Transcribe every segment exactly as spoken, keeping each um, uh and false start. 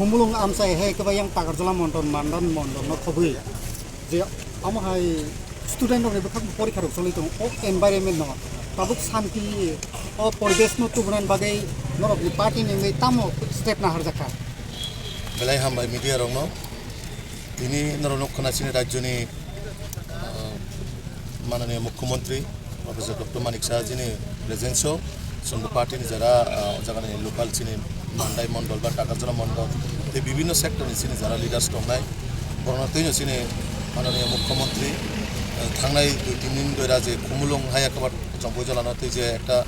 Khumulwng amchai hai khe ba yang Takarjala mondol, Mandan mondol no khobwi je amo hai student rok ni bwkhak porikha rok choli tongo, o environment no tabuk santi o poribesh no tubunani bagwi norok ni party ni wngwi tamo step naharjak kha? Belai hambai media rok no. Tini norok nukha na chini rajyo ni, ah, mananiya Mukhyamantri Professor Doctor Manik Saha jini presence o chwng bo party ni jara, ah, o jaga ni local chini Mandai mondol ba Takarjala mondol tei bibhinno sector ni chini jara leaders tongnai. Borok no twi no chini mananiya Mukhyamantri, ah, thangnai dui tin din doi ra je Khumulwng hai ekabar Chongpoi Jola no tei je ekta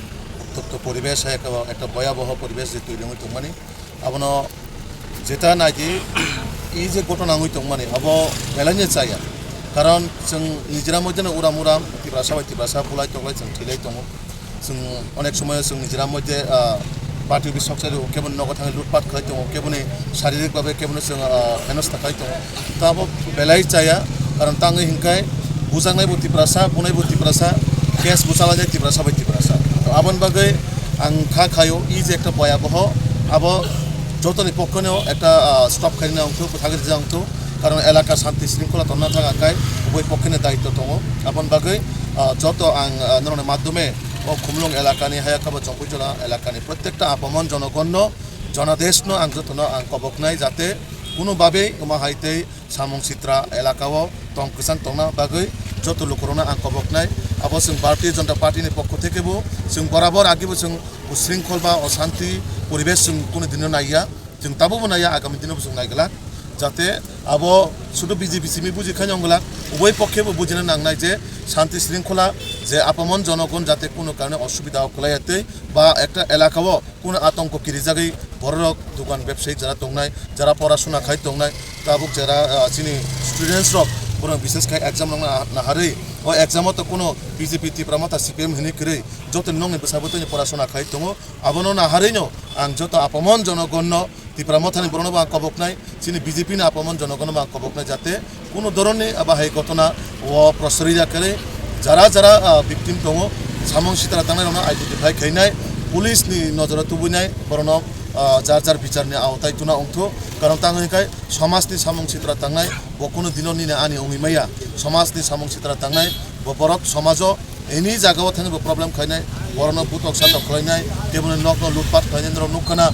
uttopto poribesh hai ekabar ekta bhoyaboho poribesh je twi rwngwi tongmani. Abono jeta naidi, i je ghotona wngwi tongmani, abo belai no chaya. Karon chwng nijera moddhe no uram uram, Tiprasa bai Tiprasa bulai toklai chwng thwilai tongo. Chwng onek somoyo chwng nijera moddhe, ah, party office sok sai rwo, keboni nogo thangwi lutpat khlai tongo, keboni sharirik babe kebono chwng, ah, henosta khlai tongo. To abo belai chaya, karon tangwi hinkhai bujaknai bo Tiprasa, bunai bo Tiprasa, case bwchalainai Tiprasa bai Tiprasa. To aboni bagwi ang kha khaio, i je ekta bhoyaboho, abo jotoni pokkheno ekta, ah, stop khaina wngthok, bwthagwi rijak wngthok, karon elaka shanti shringkhola tongna thang khe ubui pokkheno daityo tongo. Aboni bagwi, ah, joto ang, ah, norokni madhyome o Khumulwng elakani, haya khe bo Chongpoi Jola elakani prottekta apamon jonogonno, jonadeshno ang jotono ang koboknai, jate kuno babe omo hai tei Samung Sitra elaka o tong kwchang tongna bagwi joto lukurokno ang koboknai. Abo chwng Bharatiya Janata Party ni pokho theke bo chwng borabor agi bo chwng o shringkhol ba o shanti poribesh chwng kunu dino naiya, chwng tabukbo naiya, agami dino bo chwng naiglak. Jate abo sudu B J P simi buji khaino wngglak, uboi pokhe bo bujina nangnai je shanti shringkhola je apamon jonogon jate kunu karone osubida o kwlaiya tei ba ekta elaka o Kuno atongko kirijagwi bororok, dogan bebsayik jara tongnai, jara porasona khai tongnai, tabuk jara, ah, chini students rok, borok bishes khai exam rok na-, naharwi, o exam o to kuno B J P Tipra Motha C P M hinwi kwrwi, joto nokni bwsa bwtwini porasona khai tongo, abono naharwino ang joto apamon jonogonno Tipra Mothani borokno bo ang koboknai, chini B J P ni apamon jonogonno bo ang koboknai, jate kuno dhoronni abo hai ghotona o prosroi ya kwrwi, jara jara, ah, victim tongo, samung sitra tangnai rokno identify khainai, police ni nojoro tubunai, borokno, ah, jar jar bichar ni aotai tuna wngthok, karon tang hwnkhai somaj ni samung sitra tangnai bo kuno dino nini ani wngwi maya, somaj ni samung sitra tangnai bo borok somajo Any jaga o thangwi bo problem khainai, borokno butok satok khlainai, teboni nokno lutpat khlainai, norok nukha na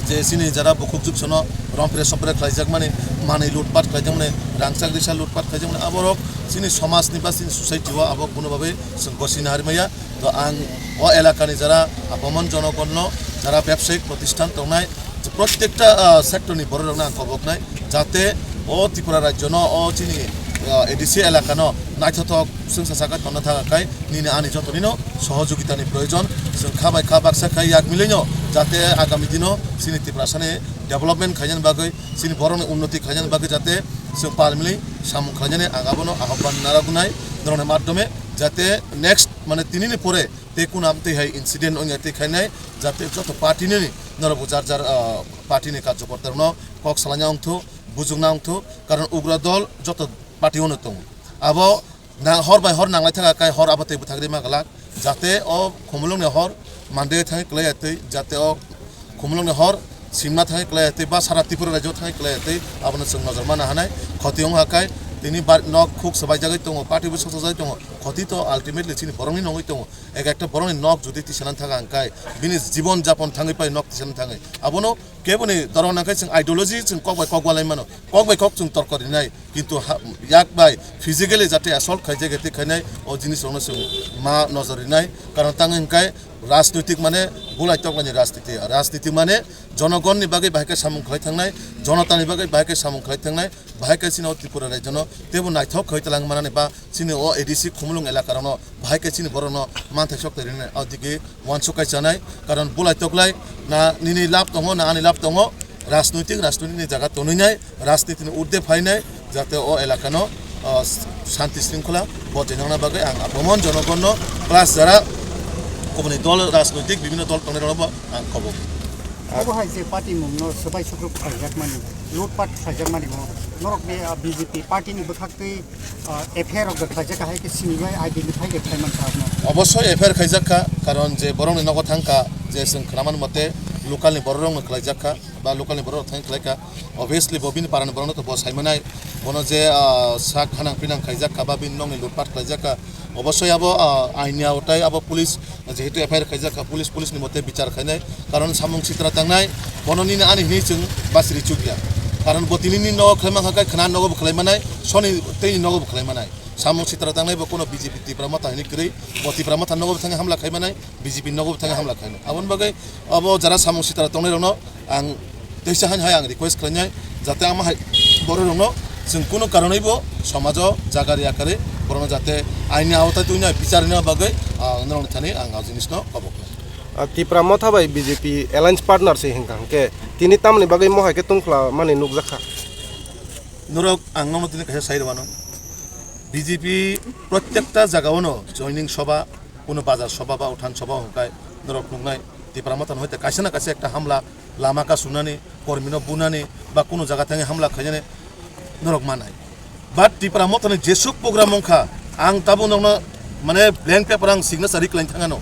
je chini jara bukhuk juksono rompre sompre khlaijakmani, manwi lutpat khlaijakmani, rangchak risa lutpat khlaijakmani, aborok chini somajni ba chini society o abo kuno bagwi chwng gosina harimaya. To ang o elakani jara apamon jonogonno, jara bebsayik protisthan tongnai, Protekta, ah, sector ni borok rokno ang koboknai, jate o Tripura rajyo no, o chini, ah, A D C elaka no naithothok swngsa saka tongna thang khe nini ani joto nino sohojogita ni proyojon, chwng kha bai kha baksa khai yak milwi no, jate agami dino chini Tiprasa ni development khainani bagwi, chini borok ni unnoti khainani bagwi jate chwng pal milwi samung khlainani ang abono ahobban narwknai norokni madhyome, jate next mane tini ni pore tei kunam tei hai incident wngya tei khainai, jate joto party ni norok bo jar jar, ah, party ni karjokorta rokno kok salaina wngthu, bujukna wngthu, karon ugra dol joto party o no tongo. Abo nang hor bai hor nanglai thaka kai hor abo tei bwthagri ma glak, jate o Khumulwng ni hor mande thangwi klai ya tei, jate o Khumulwng ni hor simna thangwi klai ya tei ba sara Tripura rajyo thangwi klai ya tei abono chwng nojor mana hanai khoti wng ha kai tini bar nok khuk swbai jagwi tongo, party bo sok sajagwi tongo, khoti to ultimately chini borok ni nongwi tongo. Ek ekta borokni nok jodi tisanani thang ang kai, bini jibon japon thangwi pai nok tisanani thangwi. Abono keboni dorong nangkhe chwng ideology chwng kok bai kok walai mano, kok bai kok chwng torkor rinai, kintu ha-, yak bai physically jate assault khaijak ya tei khainai o jinis rokno chwng ma nojor rinai. Karon tang hwnkhai rajnoitik mane bulai toklaini rajniti, rajniti mane jonogonni bagwi bahai khe samung khlai thangnai, jonotani bagwi bahai khe samung khlai thangnai, bahai khe chini o Tripura rajyono teibo naithok khlai twlang manani ba chini o A D C Khumulwng elaka rokno bahai khe chini borokno manthai sok twi rinai, o digi uansuk kai chanai, karon bulai toklai na nini lab tongo na ani lab tongo, rajnoitik, rajnoitikni jaga tonwi nai, rajnitini urde phainai, jate o elakano, ah, shanti shringkhola bojai nangna bagwi ang aboman jonogonno plus jara kubuni dol rajnoitik bibhinno dol tongnairokno bo ang kobo. Obo hai je party mungno swbai sukruk khlaijakmani, lutpat khlaijakmani bo norokni, ah, B J P party ni bwkhaktwi, ah, F I R rok da khlaijak hai khe sini bai identify de khlai mankha abno. Obossoi F I R khaijak kha, karon je borokni nogo thang kha, je chwng khwnaman mote local ni borok rokno khlaijak kha, ba local ni borok rok thang khlai kha, obviously bo bini parani borokno to bo sai manai, bono je, ah, sak hanang pinang khaijak kha, ba bini nokni lutpat khlaijak kha, obossoi abo, ah, aini aotai abo police Jehetu F I R khaijak kha, police, police ni mote bichar khainai, karon samung sitra tangnai, bono nini ani hinwi chwng basiri chukya. Karon bo tini nini nogo khlai mankha khe khna nogo bo khlai manai, soni tei nogo bo khlai manai. Samung sitra tangnai bo kono B J P Tipra Motha hinwi kwrwi, bo Tipra Motha nogo bo thangwi hamla khai manai, B J P nogo bo thangwi hamla khainai. Aboni bagwi abo jara samung sitra tongnai rokno ang teisa haino hai ang request khlainai, jate ama hai borok rokno chwng kunu karonwi bo somajo jaga riya kwrwi borokno jate aini aotai tubunai bichar rina bagwi, ah, norokni thani ang o jinisno kobo khlai. Ah, Tipra Motha bai B J P alliance partner se hinkha hinkhe tini tamoni bagwi mohai khe tungkhla mani nukjakha. Norok ang nokno tini kaisa sai rwano, B J P protyekta jagaono joining soba, kuno bazar soba ba uthan soba hwnkhai norok nuknai Tipra Motha no hoite kaisa na kaisa ekta hamla lama kasunani, kormino bunani ba kuno jaga thangwi hamla khainani norok manai. But Tipra Motha ni jesuk program wngkha, ang tabuk nokno mane blank paper ang signature ri khlaina thangano.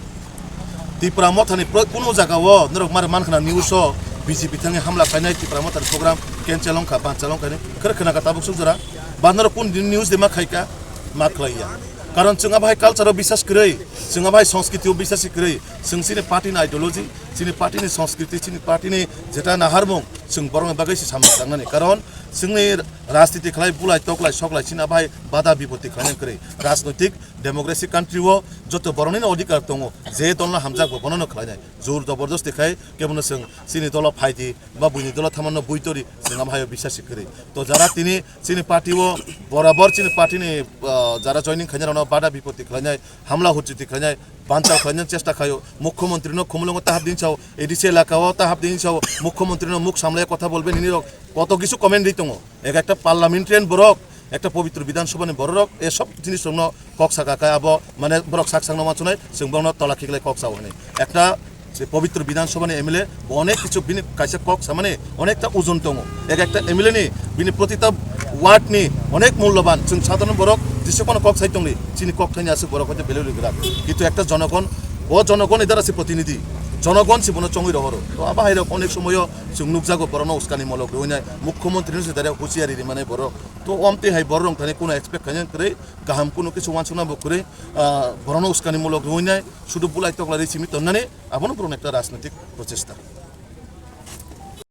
Tipra Motha ni pro-, kuno jaga o norok mar mankha na news o B J P thangwi hamla khainai Tipra Motha ni program cancel wngkha, banchal wngkha ni khwrwkhe naka tabuk suk jora. Ba norok kun din news de ma khaika? Ma khlaiya. Karon chwng abo hai culture o bisas kwrwi, chwng abo hai sanskriti o bisas kwrwi, chwng chini party ni ideology, chini party ni sanskriti, chini party ni jeta naharmung, chwng borokni bagwi se samung tangnani. Karon chwngni rajniti khlai bulai toklai soklai chini abo hai bada bipoti khlaina kwrwi. Rajnoitik democracy country o joto borokni no odhikar tongo, je dol no hamjak bo bono no khlainai. Jor jobordosti khai kebono chwng chini dolo phaidi ba buini dolo thamanno buitori chwng abo hai o bisas kwrwi. To jara tini chini party o borabor chini party ni, ah, jara joining khainai rokno bada bipoti khlainai, hamla hurchuti khlainai, banchal khlainani chesta khaio, mukhyamantri no khumulwngo ta hap din sao, A D C elaka o ta hap din sao, mukhyamantri no muk samlaya kotha bolben hini rok koto kisu comment ri tongo. Ek ekta parliamentarian borok, ekta pobitro Bidhan Sabha ni borok rok, e sob jinis rok no kok saka kha abo, mane borok sak sak no ma chunai, chwng borok no tola khiklai kok sao hwnwi. Ekta je pobitro Bidhan Sabha ni M L A bo onek kisu bini kaisa kok samani onekta ojon tongo. Ek ekta M L A ni bini protita ward ni onek mulloban, chwng sadharon borok jese kono kok sai tongli, chini kok thaini aswk borok hoite belai rigwrak. Kintu ekta jonogon, bo jonogon ni dara se protinidhi, jonogon se bono chongwi rohoro. To abo hai rok onek somoyo chwng nukjago borokno uskani molok rwinai, mukhyamantri no se dara husiari rimani borok. To omtwi hai borok rok thani kuno expect khaina kwrwi, kaham kuno kisu uansukna bo kwrwi, ah, borokno uskani mulok rwinai, sudu bulai tokla ri simi tonnani, abono borokni ekta rajnitik prochesta.